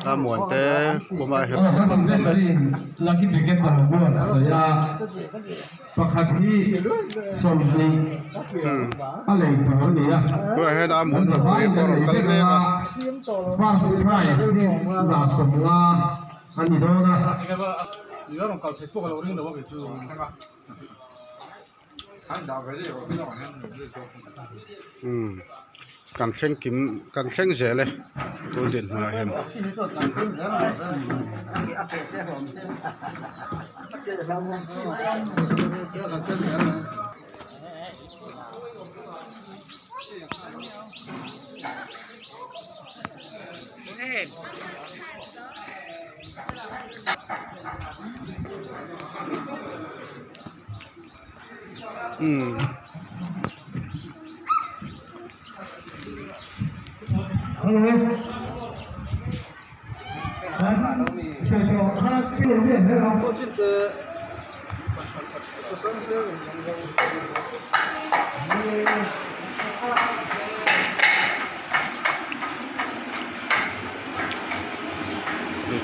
A muan te kuma a herh bawk an tam e. Tunah hian a muan te pawh a rawn kal mek a. Umm kan thleng kim kan thleng zel e tun dinhmunah hian. Umm. Hei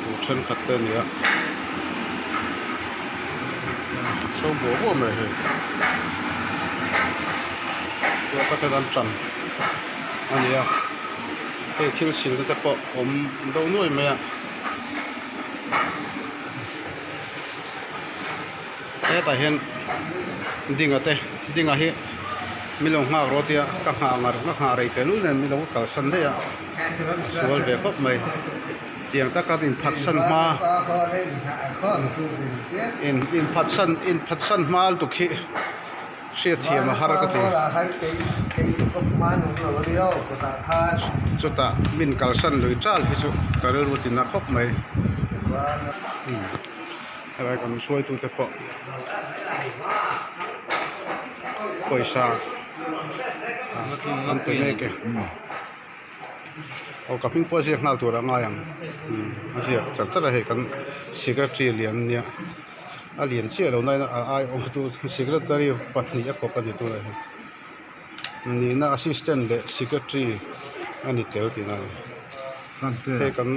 tur thenkhat te a ni a so buah buah mai hei chuan ka ten an tan a ni a hei thil silna te pawh awm deuh nuai mai a hetah hian dinga te dinga hi min lo nghak rawh tia ka nghah ngar ka nghah rei teh lul nen min lo kalsan daih a sual ve khawp mai tiang taka inphatsan hma in inphatsan inphatsan hma lutuk hi hriatthiam a har ka ti chutah min kalsan lui chal hi chu ka rilru tina khawp mai. Helai kan hruaitute pawh pawisa an pe mek e aw ka hming pawh a ziak nghal tur a ngai ang a ziak char char a hei kan secretary lian ania a lian chiah lo na in a ai awm tu secretary pahnih a kawp a ni tunah hian nihna assistant leh secretary a ni tel tihna a ni hei kan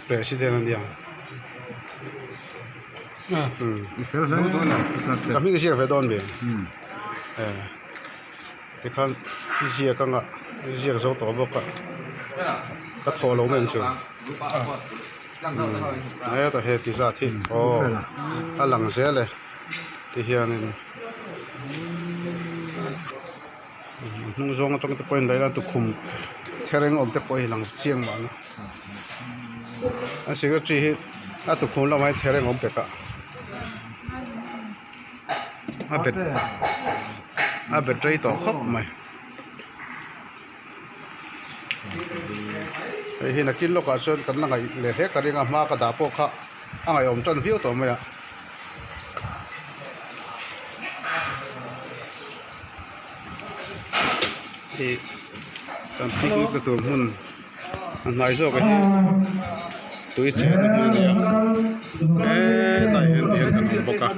president a nia. Ka hming ziak ve dawn mi tikhan ziak anga ziak zo tawh bawk a ka thaw lo mai ang chu hetah he ti zat hi aw a lang zel e tihianin hnung zawng atang te pawhin lei la tukhum thereng awm te pawh hi lang chiang mahna a secretary hi a tukhum lamah hian thereng awm pek a a bet a bet rei tawh khawp mai hei hi nakin lawkah chuan kan la ngaih leh hle ka ring a hma ka dah pawh kha a ngaihawm tan viau tawh mai a. Ih kan picnic na tur hmun a hnai zawk ah hian tui cheng na hmun a ni a hetlai ah hian ti hian kan hmu bawk a.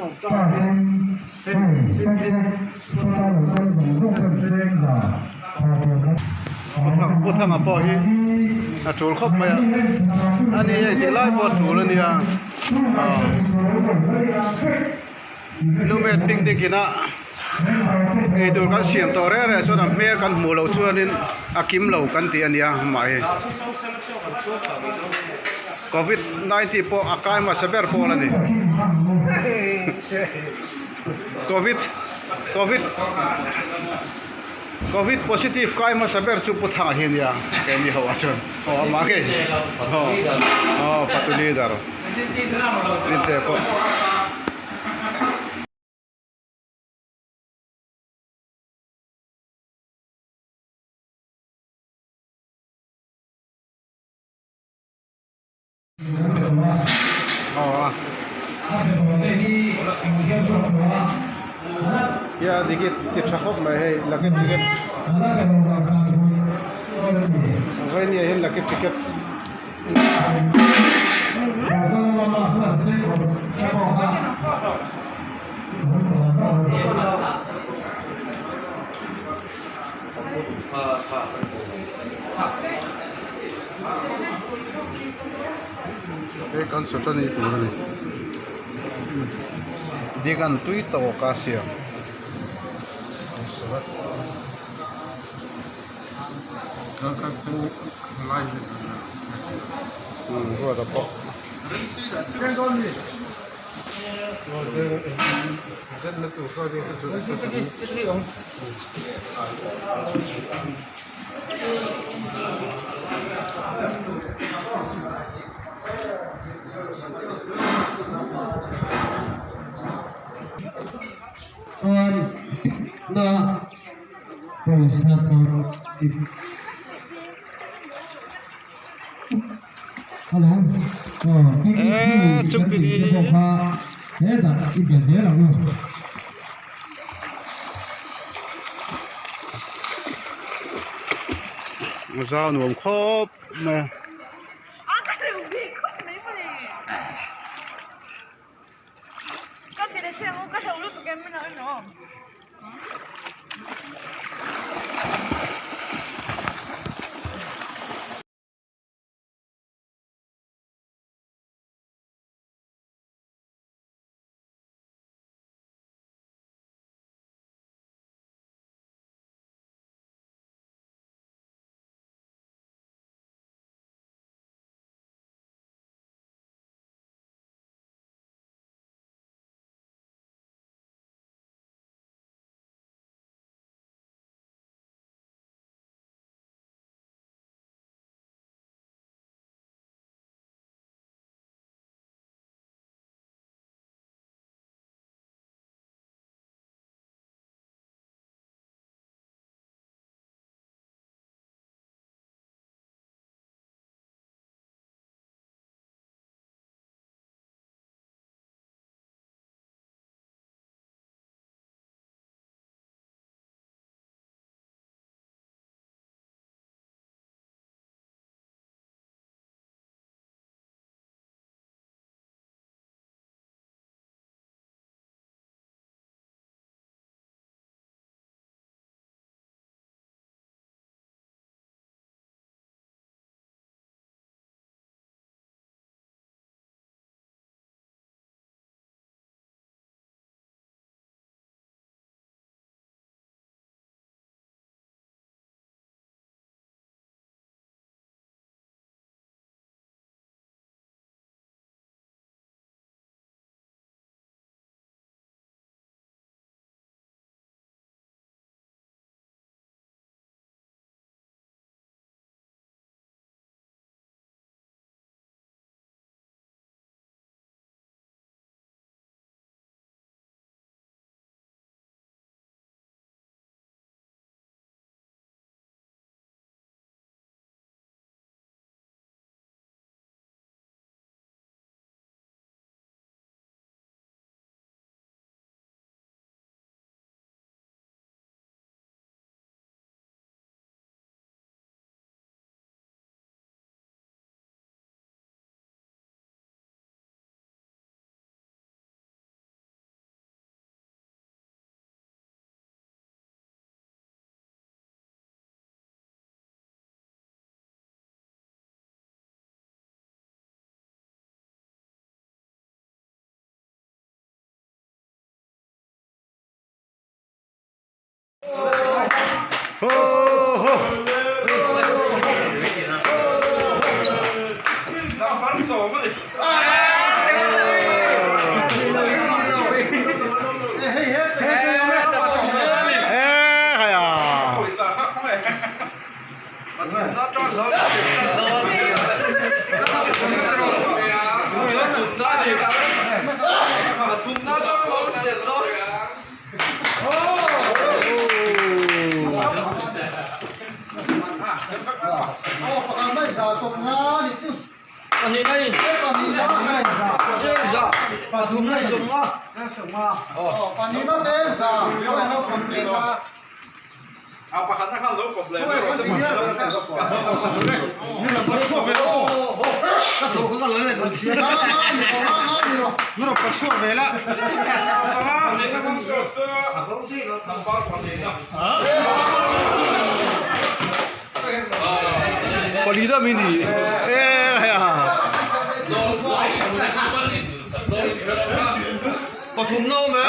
Pu Thanga pawh hi a tul khawp mai a ani hei tih lai pawh a tul a nia aw lumet picnic ina eitur kan siam tawh reng reng chuan a hmel kan hmuh loh chuanin a kim lo kan tih a nia mah hi covid 19 pawh a kai hmasa ber pawl a ni covid covid. Covid positive kai hmasa ber chu Pu Thanga hi a nia, keini ho ah chuan aw amah ngei aw aw fatu leader Rinte pawh. Aw a. Ia dik i ti tha khawp mai hei lucky ticket vawinia hian lucky ticket Hei concert a ni tur a ni Digan tui tawk a siam ruat a pawh. Pawisa pawh Hello aw Eh, kan tih te pawh kha hetah i be zel ang u. Zau nuam khawp mai a.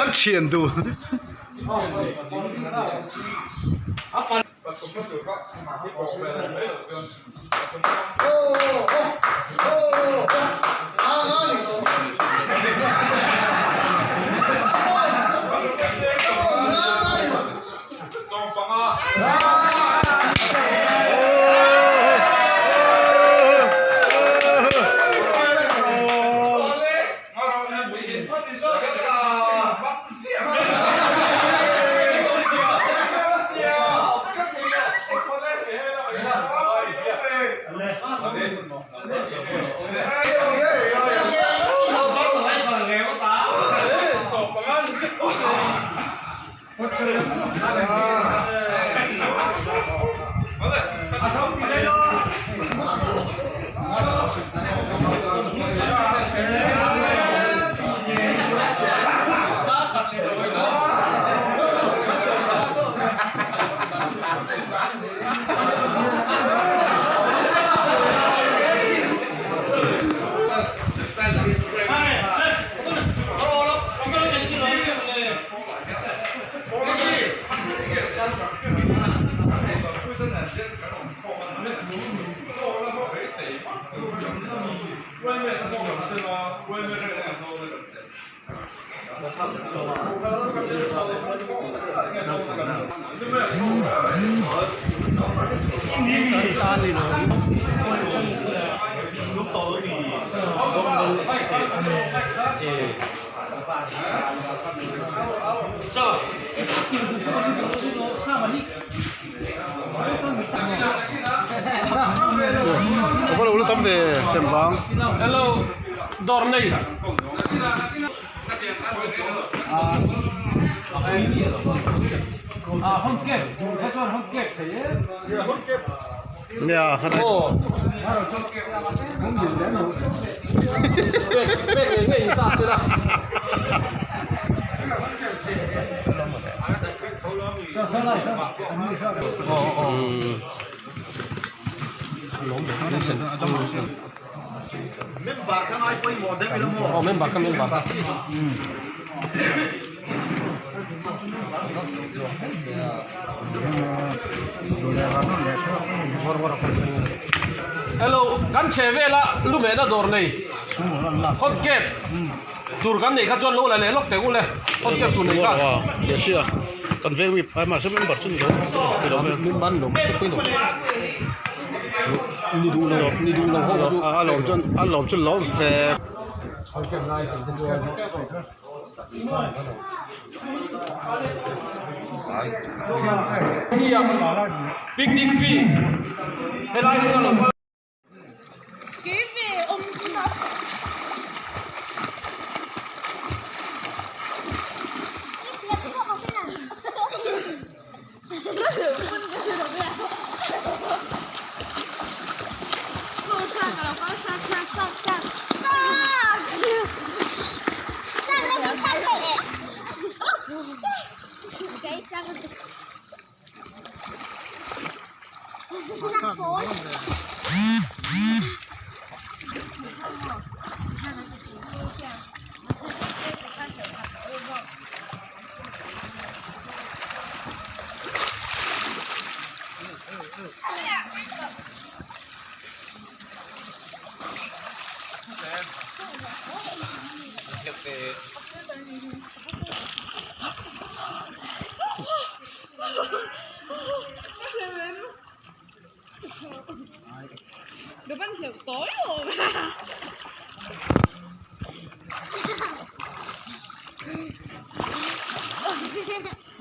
An thian duh. Ka lo la tam ve sem vang. Hello dawr nei. Nia khat ai. Pek pek ngei ngei ta sela. Aw member kha member kha. Hello kan chhe vela lumehna dawr nei hot gate tur kan neih kha chuan lo la leh lawk teh u le hot gate tur nei kha. Kan veng mi phai mahse member chu ni lo ni lo Member ni lo mahse pawimawh ni duh lo ni duh lo ho kha chu a lawm chuan a lawm chu lawm ve. Picnic fee helai hmun a lo kal.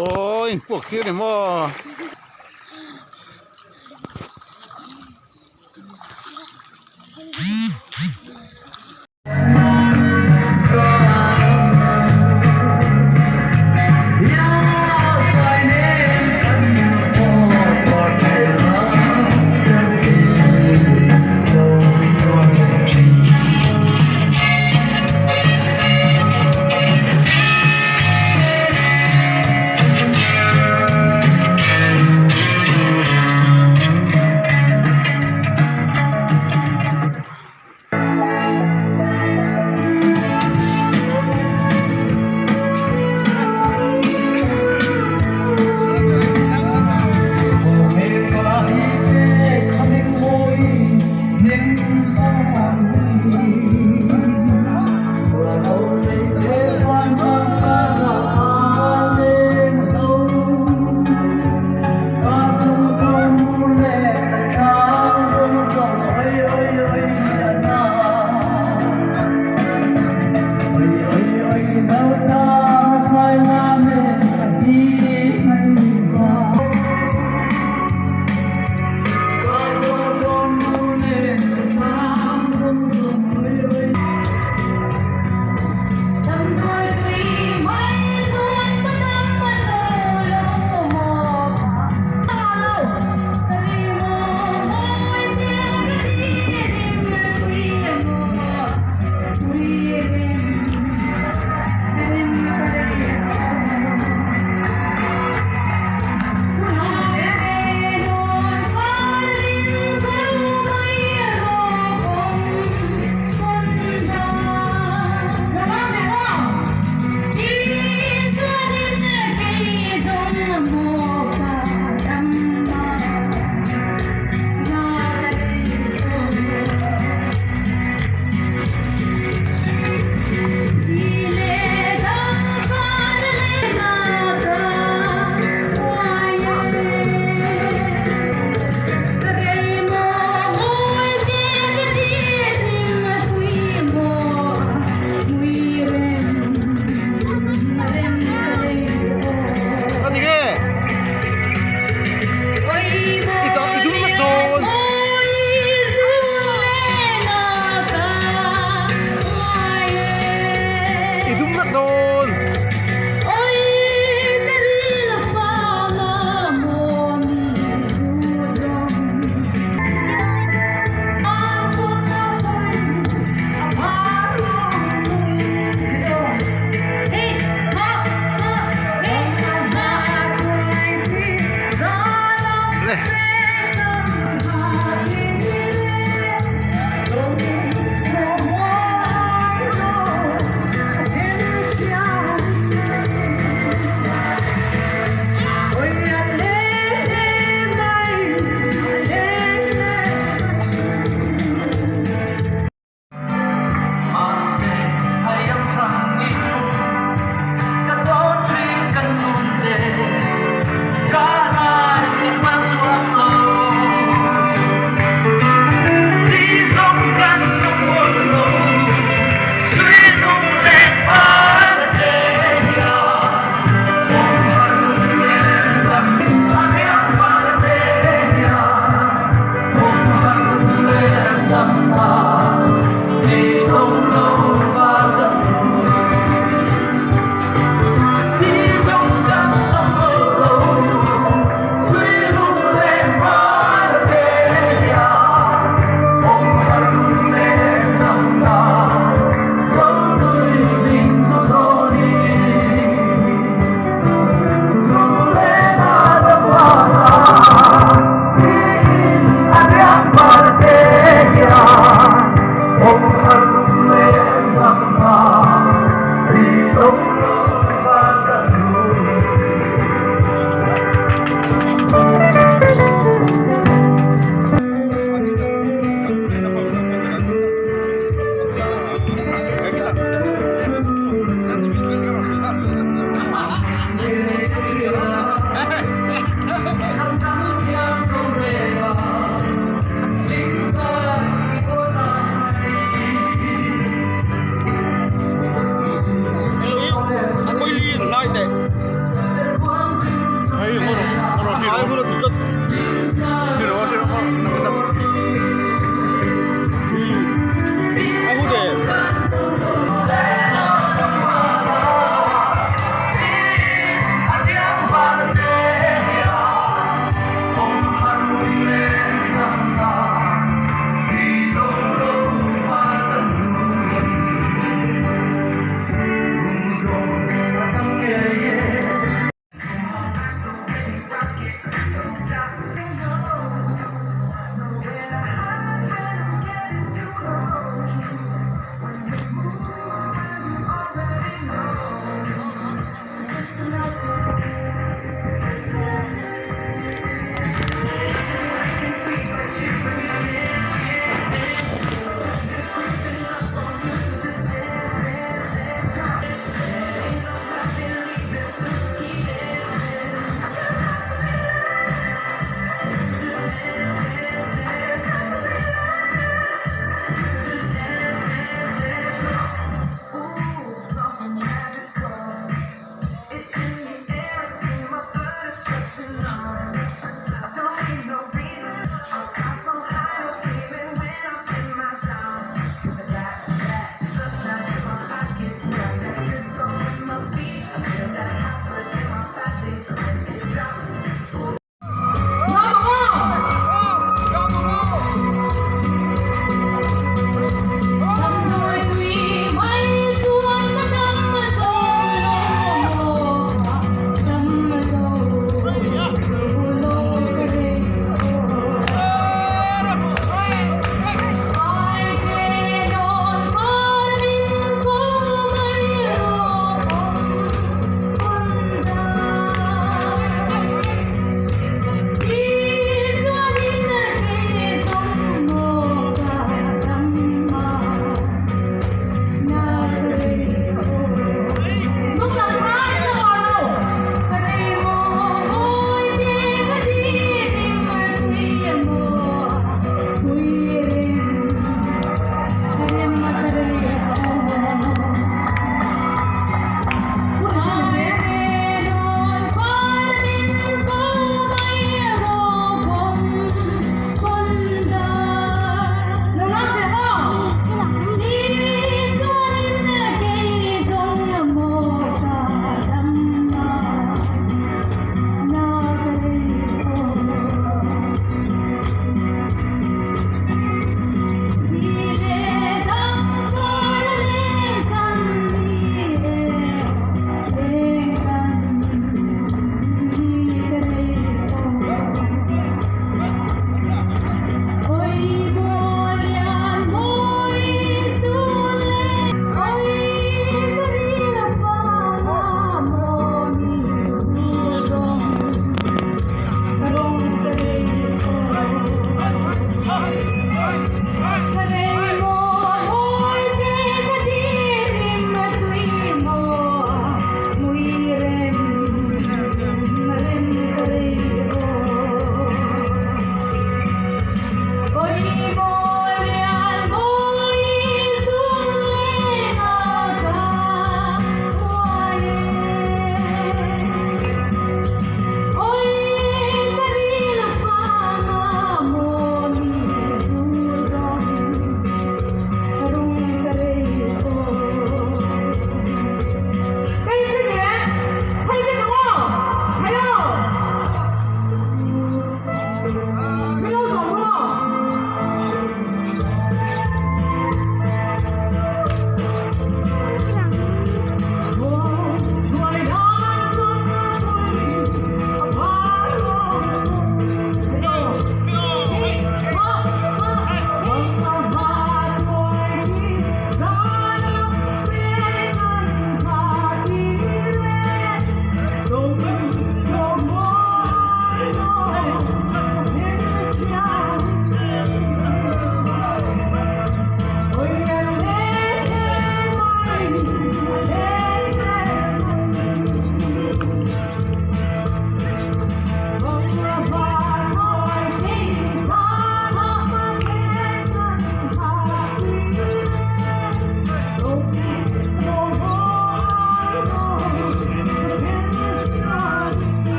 Aw in puak tir ni maw.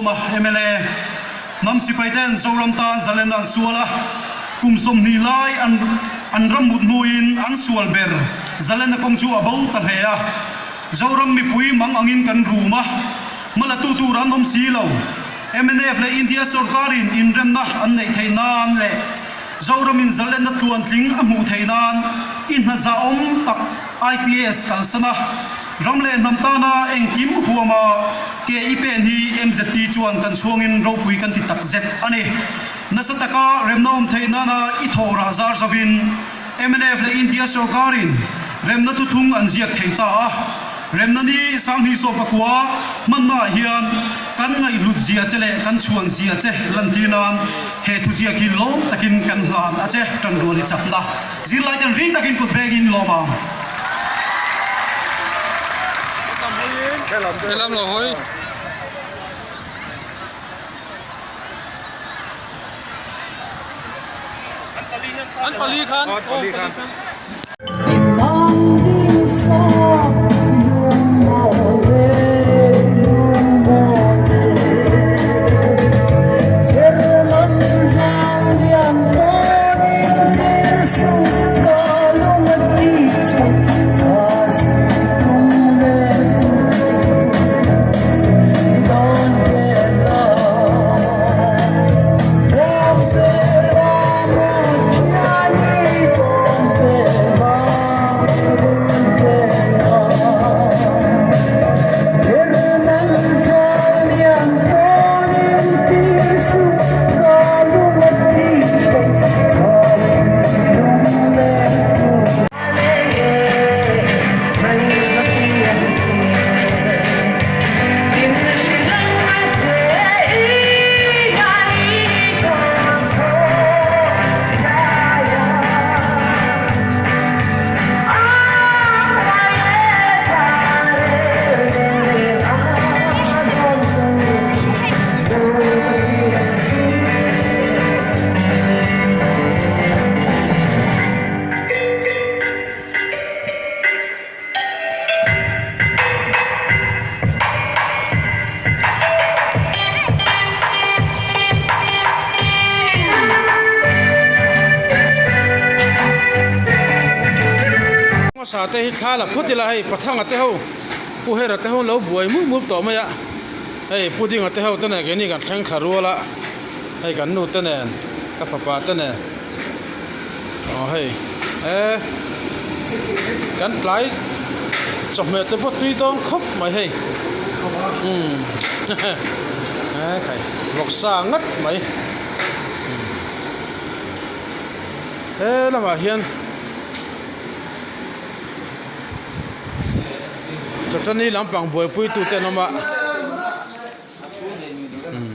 Lalduhawma, mla, Hnam sipaiten Zoram tan zalen an sual a, kum 20 lai an an ram mut hnuin an sual ber zalena kawng chu a bo ta hle a. Zoram mipui mang angin kan rum a, hmalatu tur an awm si lo. Mnf leh India sorkarin inremna an neih theih nan leh Zoramin zalenna tluantling a hmuh theih nan i hna zahawm tak IPS kalsan a, ram leh hnam tana engkim huama ke i pen hi MZP chuan kan chhuangin ropui kan ti takzet a ni. Nasa taka remna awm theih nana i thawh rah zar zavin mnf leh India sorkarin remna thuthlung an ziak thei ta a. Remna ni 2019 hmannaah hian kan ngaihhlut zia che leh kan chhuan zia che lantir nan he thuziak hi lawm takin kan hlan a che, tanrual i chakna zirlaiten ring takin kut bengin lawm ang. An pali khan an pali khan. Hmasa te hi thla la phut ila hei Pathanga te ho Pu Hera te ho an lo buai mup mup tawh mai a hei Pu Dinga te ho te nen keini kan thleng thla rual a hei kan nu te nen ka fapa te nen aw hei e kan tlai chawhmeh te pawh tui dawn khawp mai hei umm e khai vawksa ngat mai he lamah hian chawchani lampang buaipui tute an awm a umm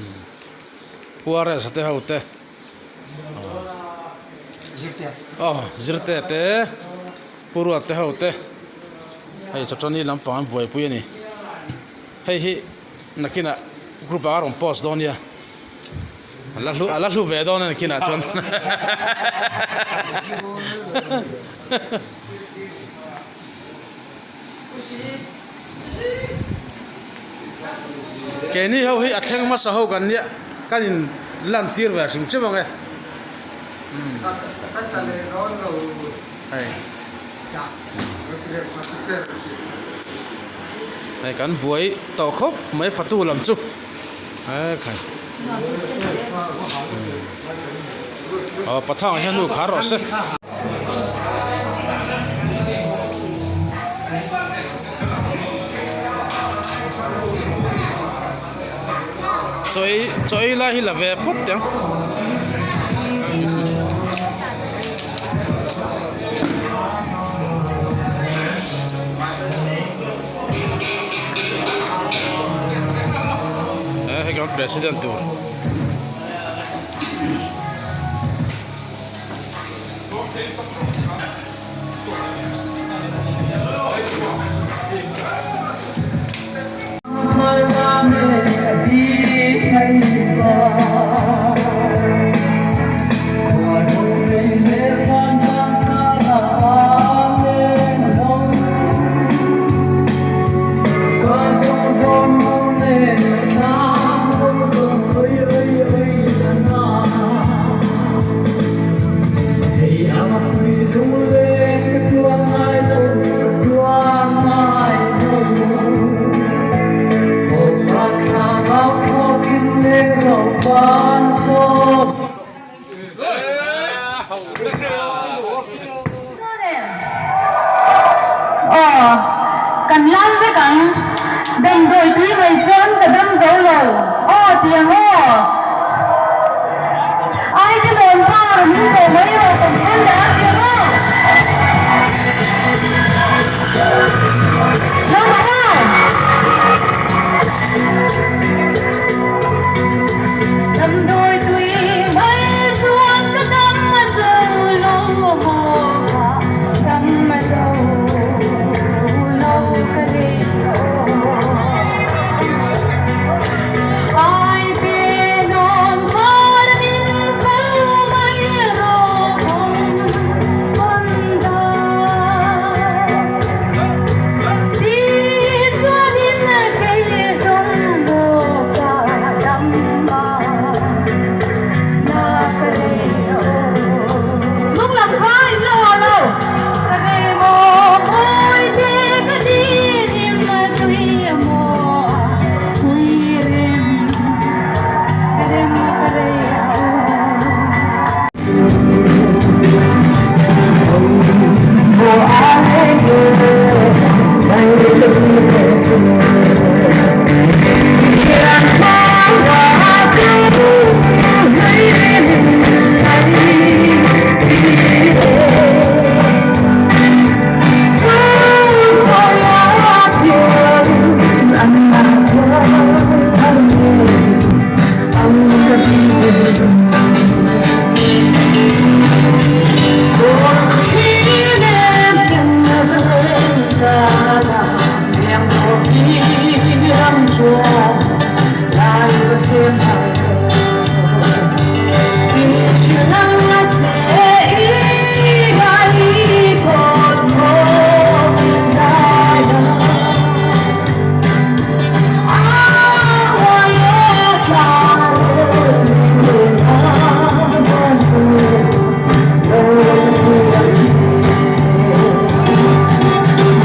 puaresa te ho te. Aw zirte te pu ruat te ho te hei chawchani lampang an buaipui a ni hei hi nakinah group ah a rawn post dawn nia a la a la hlu ve dawn a nakinah chuan Keini ho hi a thleng hmasa ho kan nia kan in lan tir ve hrim hrim ang e hei hei kan buai tawh khawp mai fatu lam chu ekhai aw pathang hian nu khar rawh se. Chaw ei chaw ei lai hi la ve phawt teh ang. Hei kan president tur. Kan lan vek ang. Damdawi tui mai chuan ka dam zo lo. Aw tiang aw. Ai te dawn par min tawh mai.